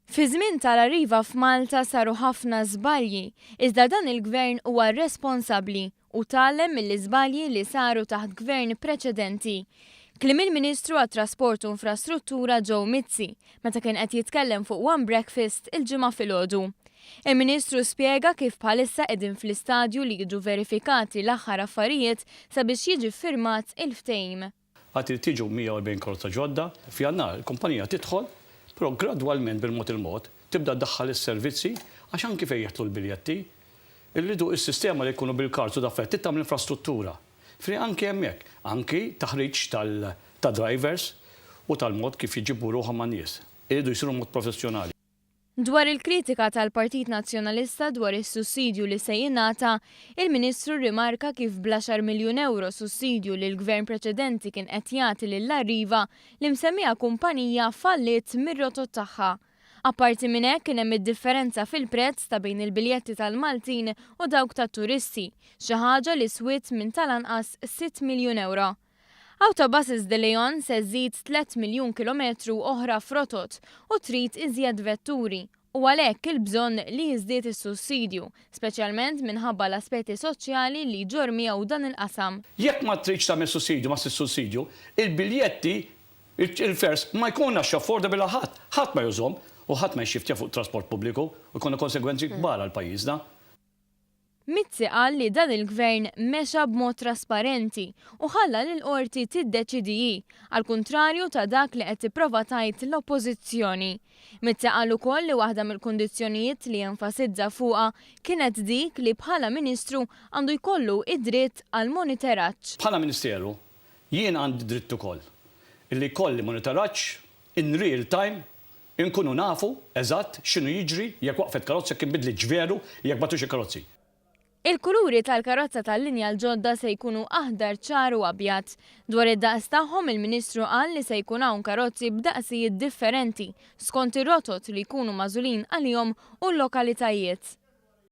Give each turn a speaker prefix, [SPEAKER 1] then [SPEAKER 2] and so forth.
[SPEAKER 1] Fi żmien tal-Arriva f'Malta saru ħafna żbalji, iżda dan il-Gvern huwa responsabbli u tgħallem mill-iżbalji li saru taħt Gvern preċedenti. Kliem il-Ministru għat-Trasport u Infrastruttura Joe Mizzi meta kien qed jitkellem fuq One Breakfast il-Ġimgħa filgħodu. Il-Ministru spjega kif bħalissa qegħdin fl-istadju li jiġu verifikati l-aħħar affarijiet sabiex jiġi ffirmat il-ftehim.
[SPEAKER 2] Għad irid jiġu 140 karozza ġodda. F'Jannar il-kumpanija tidħol, però gradwalment bil-mod il-mod tibda ddaħħal is-servizzi għax anki fejn jidħlu l-biljetti, irridu s-sistema li jkunu bil-cards u daffett trid tagħmel infrastruttura. Jiġifieri anki hemmhekk, anki taħriġ ta' drivers u tal-mod kif jġibu ruħhom man-nies. Iridu jsiru mod professjonali.
[SPEAKER 1] Dwar il-kritika tal-Partit Nazzjonalista dwar is-sussidju li se jingħata, il-Ministru rrimarka kif bl-għaxar miljun ewro sussidju li l-Gvern preċedenti kien qed jagħti lil Arriva, l-imsemmija kumpanija falliet mir-rotot tagħha. Apparti minn hekk kien hemm id-differenza fil-prezz ta' bejn il-biljetti tal-Maltin u dawk tat-turisti, xi ħaġa li swiet minn tal-anqas sitt miljun ewro. Autobuses de Leon se żżid tlett miljun kilometru oħra f'rotot u trid iżjed vetturi u għalhekk il-bżonn li jiżdied is-sussidju, speċjalment minħabba l-aspetti soċjali li jġorr miegħu dan il-qasam.
[SPEAKER 2] Jekk ma tridx tagħmel sussidju ma ssir sussidju, il-biljetti, il-fares ma jkunx affordable għal ħadd. Ħadd ma jużhom u ħadd ma jixxiftja fuq trasport pubbliku u jkollna konsegwenzi kbar għal pajjiżna.
[SPEAKER 1] Mizzi qal li dan il-Gvern mexa b'mod trasparenti u ħalla lill-Qorti tiddeċiedi hi, għall-kuntrarju ta' dak li qed tipprova tgħid l-Oppożizzjoni. Mizzi qal ukoll li waħda mill-kundizzjonijiet li enfasizza fuqha kienet dik li bħala Ministru għandu jkollu id-dritt għal moniteraġġ.
[SPEAKER 2] Bħala Ministeru, jien għandi dritt ukoll li jkolli monitoraġġ in real time Inkunu nafu eżatt x'inhu jiġri, jekk waqfet karozza, jekk inbidlitx veru, jekk bagħtux il-karozzi.
[SPEAKER 1] Il-kuluri tal-karozza tal-linja l-ġodda se jkunu aħdar ċar u abjad. Dwar id-daqs tagħhom il-Ministru qal li se jkun hawn karozzi b'daqsijiet differenti skont ir-rotot li jkunu magħżulin għalihom u l-lokalitajiet.